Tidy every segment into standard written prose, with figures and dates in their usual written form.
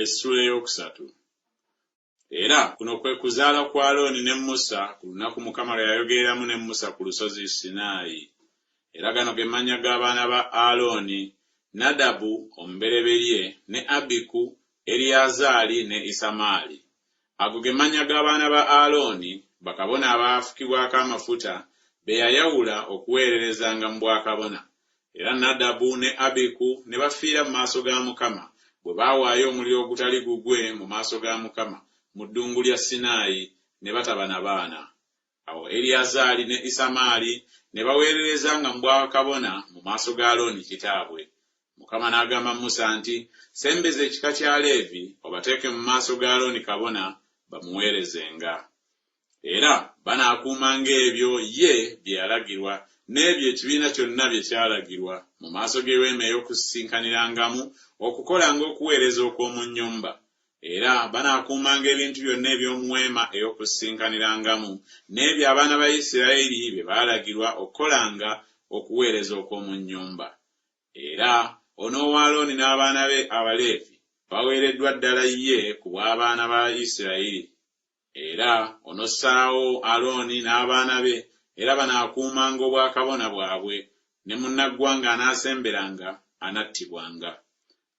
Essuula ey'okusatu. Era kuno kwe kuzaala kwa Alooni ne Musa ku lunaku Mukama lwe yayogereramu ne Musa ku lusozi Sinaayi. Era gano ge mannya g'abaana ba Alooni, Nadabu omubereberye, ne Abiku, Eriyazaali ne Isamaali. Ago ge mannya g'abaana ba Alooni, bakabona abaafukibwako amafuta, be yayawula okuweererezanga mu bwakabona. Era Nadabu ne Abiku ne bafiira mu maaso ga Mukama, bwe baawaayo omuliro ogutali gugwe mu maaso ga Mukama mu ddungu lya Sinaayi, ne bataba na baana. Awo Eriyazaali ne Isamaali ne baweererezanga mu bwakabona mu maaso ga Alooni kitaabwe. Mukama n'agamba Musa nti, Sembeza ekika kya Leevi, obateeke mu maaso ga Alooni kabona, bamuweerezenga. Era banaakuumanga ebyo ye bye yalagirwa, n'ebyo ekibiina kyonna bye kyalagirwa, mu maaso g'Eweema ey'Okusisinkanirangamu, okukolanga okuweereza okw'omu nnyumba. Era banaakuumanga ebintu byonna eby'omu Weema ey'Okusisinkanirangamu, n'ebyo abaana ba Isiraeri bye baalagirwa okukolanga okuweereza okw'omu nnyumba. Era onoowa Alooni n'abaana be Abaleevi abaweereddwa ddala ye ku bw'abaana ba Isiraeri. Era onossaawo Alooni n'abaana be, era banaakuumanga obwakabona bwabwe, ne munnaggwanga anaasemberanga anattibwanga.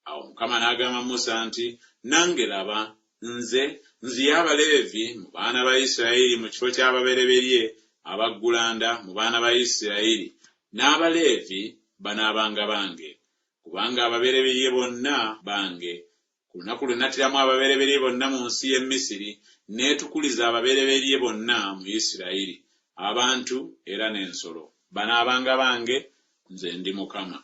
Awo Mukama n'agamba Musa nti, Nange, laba, nze nziye Abaleevi mu baana ba Isiraeri mu kifo ky'ababereberye abaggulanda mu baana ba Isiraeri, n'Abaleevi banaabanga bange, kubanga ababereberye bonna bange. Ku lunaku lwe nattiramu ababereberye bonna mu nsi y'e Misiri, neetukuliza ababereberye bonna mu Isirayiri, abantu era n'ensolo. Banaabanga bange, nze ndi Mukama.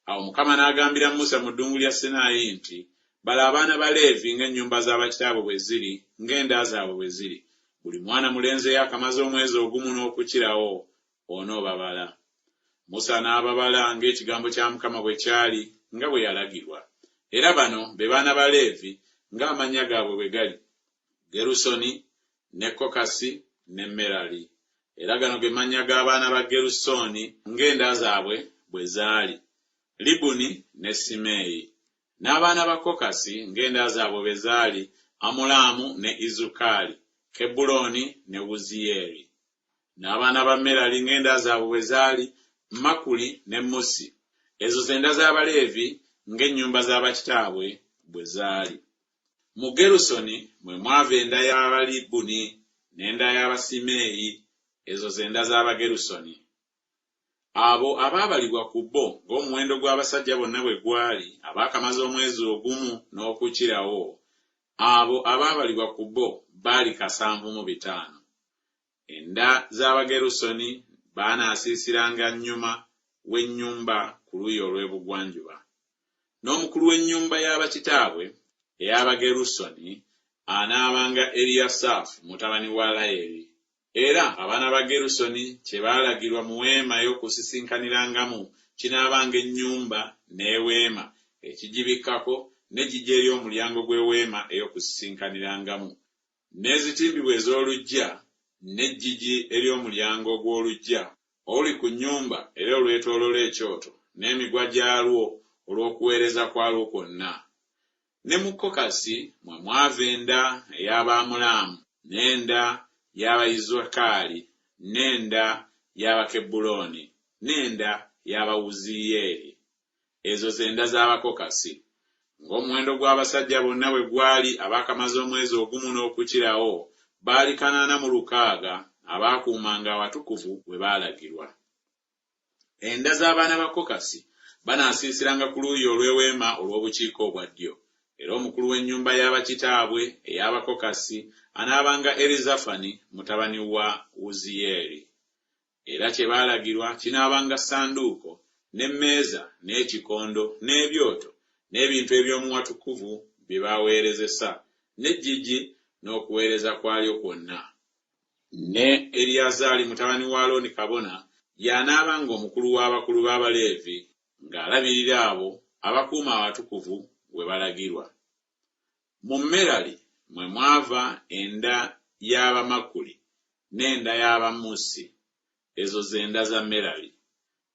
Awo Mukama n'agambira Musa mu ddungu lya Sinaayi nti, Bala abaana ba Leevi ng'ennyumba za bakitaabwe bwe ziri, ng'enda zaabwe bwe ziri, buli mwana mulenzi eyaakamaze omwezi ogumu n'okukirawo, onoobabala. Musa n'ababala ng'ekigambo kya Mukama bwe kyali, nga bwe yalagirwa. Era bano be baana ba Leevi ng'amannya gaabwe bwe gali, Gerusoni, ne Kokasi, ne Merali. Era gano ge mannya g'abaana ba Gerusooni ng'enda zaabwe bwe zaali, Libuni ne Simeeyi. N'abaana ba Kokasi ng'enda zaabwe bwe zaali, Amulaamu ne Izukaali, Kebbulooni ne Wuziyeeri. N'abaana ba Merali ng'enda zaabwe bwe zaali, Makuli ne Musi. Ezo ze nda z'Abaleevi ng'ennyumba za bakitaabwe bwe zaali. Mu Gerusoni mwe mwava enda y'Abalibuni n'enda y'Abasimeeyi. Ezo ze nda z'Abagerusoni. Abo abaabalibwa ku bo ng'omuwendo gw'abasajja bonna bwe gwali abaakamaze omwezi ogumu n'okukirawo, abo abaabalibwa ku bo baali 75. Enda z'Abagerusoni baanaasiisiranga nnyuma w'ennyumba ku luuyi olw'ebugwanjuba. N'omukulu w'ennyumba ya bakitaabwe ey'Abagerusoni anaabanga Eriyasaafu mutabani wa Layeri. Era abaana ba Gerusoni kye baalagirwa mu weema ey'okusisinkanirangamu kinaabanga ennyumba n'eweema, ekigibikkako, n'eggigi ery'omulyango gw'eweema ey'okusisinkanirangamu, n'ezitimbibwa ez'oluggya, n'eggigi ery'omulyango gw'oluggya oluli ku nnyumba era olwetooloola ekyoto, n'emigwa gyalwo olw'okuweereza kwalwo kwonna. Ne mu Kokasi mwe mwava enda ey'Abaamulaamu, n'enda y'Abayizukaali, n'enda y'Abakebbulooni, n'enda y'Abawuziyeeri. Ezo ze nda z'Abakokasi. Ng'omuwendo gw'abasajja bonna bwe gwali abaakamaze omwezi ogumu n'okukirawo, baali 860, abaakuumanga awatukuvu we baalagirwa. Enda z'abaana ba Kokasi banaasiisiranga ku luuyi olw'eweema olw'obukiika obwa ddyo. Era omukulu w'ennyumba ya bakitaabwe ey'Abakokasi anaabanga Erizafani mutabani wa Wuziyeeri. Era kye baalagirwa kinaabanga ssanduuko, n'emmeeza, n'ekikondo, n'ebyoto, n'ebintu eby'omu watukuvu bye baweerezesa, n'eggigi n'okuweereza kwalyo kwonna. Ne Eriyazaali mutabani wa Alooni kabona y'anaabanga omukulu w'abakulu b'Abaleevi ng'alabirira abo abakuuma awatukuvu we balagirwa. Mu Merali mwe mwava enda y'Abamakuli n'enda y'Abamusi. Ezo ze nda za Merali.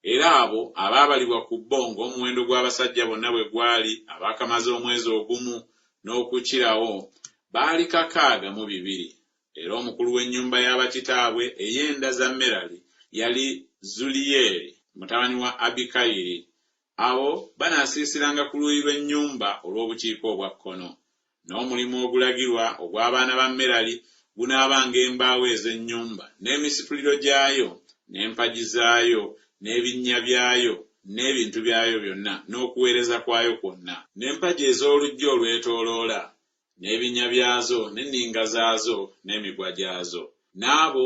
Era abo abaabalibwa ku bo ng'omuwendo gw'abasajja bonna bwe gwali abaakamaze omwezi ogumu n'okukirawo baali 62. Era omukulu w'ennyumba ya bakitaabwe ey'enda za Merali yali Zuliyeeri mutabani wa Abikayiri. Abo banaasiisiranga ku luuyi lw'ennyumba olw'obukiika obwa kkono. N'omulimu ogulagirwa ogw'abaana ba Merali gunaabanga embaawo ez'ennyumba, n'emisituliro gyayo, n'empagi zaayo, n'ebinnya byayo, n'ebintu byayo byonna, n'okuweereza kwayo kwonna. N'empagi ez'oluggya olwetooloola, n'ebinnya byazo, n'enninga zaazo, n'emigwa gyazo. N'abo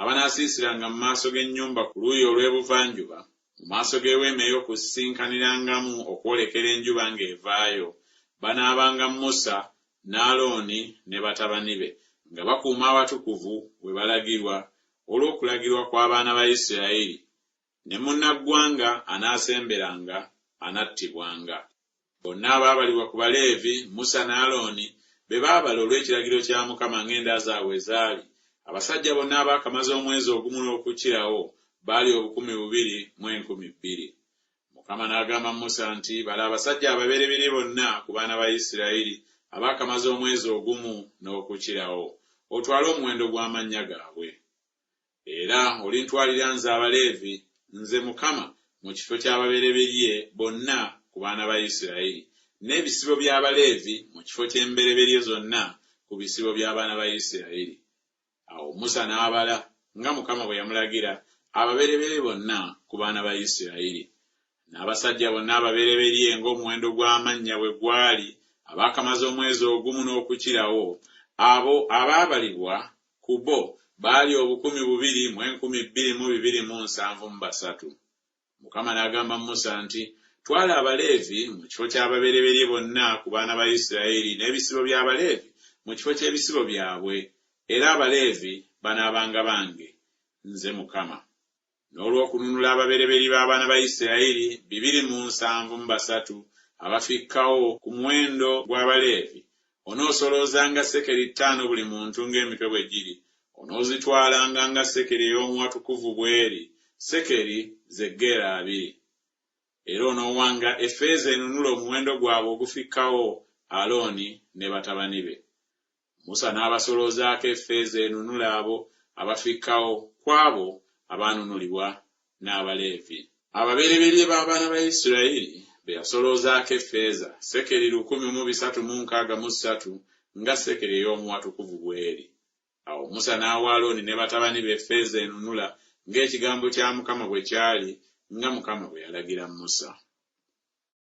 abanaasiisiranga mu maaso g'ennyumba ku luuyi olw'ebuvanjuba, mu maaso g'eweema ey'okusisinkanirangamu okwolekera enjuba ng'evaayo, banaabanga Musa ne Alooni ne batabani be, nga bakuuma awatukuvu we balagirwa olw'okulagirwa kw'abaana ba Isiraeri, ne munnaggwanga anaasemberanga anattibwanga. Bonna abaabalibwa ku Baleevi, Musa ne Alooni be baabala olw'ekiragiro kya Mukama ng'enda zaabwe bwe zaali, abasajja bonna abaakamaze omwezi ogumu n'okukirawo baali 2002. Mukama n'agamba Musa nti Bala abasajja ababereberye bonna ku baana ba Isiraeri abaakamaze omwezi ogumu n'okukirawo, otwale omuwendo gw'amannya gaabwe. Era olintwalira nze Abaleevi, nze Mukama, mu kifo ky'ababereberye bonna ku baana ba Isiraeri, n'ebisibo by'Abaleevi mu kifo ky'embereberye zonna ku bisibo by'abaana ba Isiraeri. Awo Musa n'abala, nga Mukama bwe yamulagira, ababereberye bonna ku baana ba Isiraeri. N'abasajja bonna ababereberye ng'omuwendo gw'amannya bwe gwali abaakamaze omwezi ogumu n'okukirawo, abo abaabalibwa ku bo baali 2273. Mukama n'agamba Musa nti Twala Abaleevi mu kifo ky'ababereberye bonna ku baana ba Isiraeri, n'ebisibo by'Abaleevi mu kifo ky'ebisibo byabwe, era Abaleevi banaabanga bange, nze Mukama. N'olw'okununula ababereberye b'abaana ba Isiraeri 273 abafikkawo ku muwendo gw'Abaleevi, onoosoloozanga sekeri ttaano buli muntu ng'emitwe bwe giri, onoozitwalanga nga sekeri ey'omu watukuvu bw'eri, sekeri ze gera abiri. Era onoowanga effeeza enunula omuwendo gwabwe ogufikkawo Alooni ne batabani be. Musa n'abasoloozaako effeeza enunula abo abafikkawo ku abo abaanunulibwa n'Abaleevi. Ababereberye b'abaana ba Isiraeri be yasoloozaako effeeza, sekeri 1363, nga sekeri ey'omu watukuvu bw'eri. Awo Musa n'awa Alooni ne batabani be effeeza enunula, ng'ekigambo kya Mukama bwe kyali, nga Mukama bwe yalagira Musa.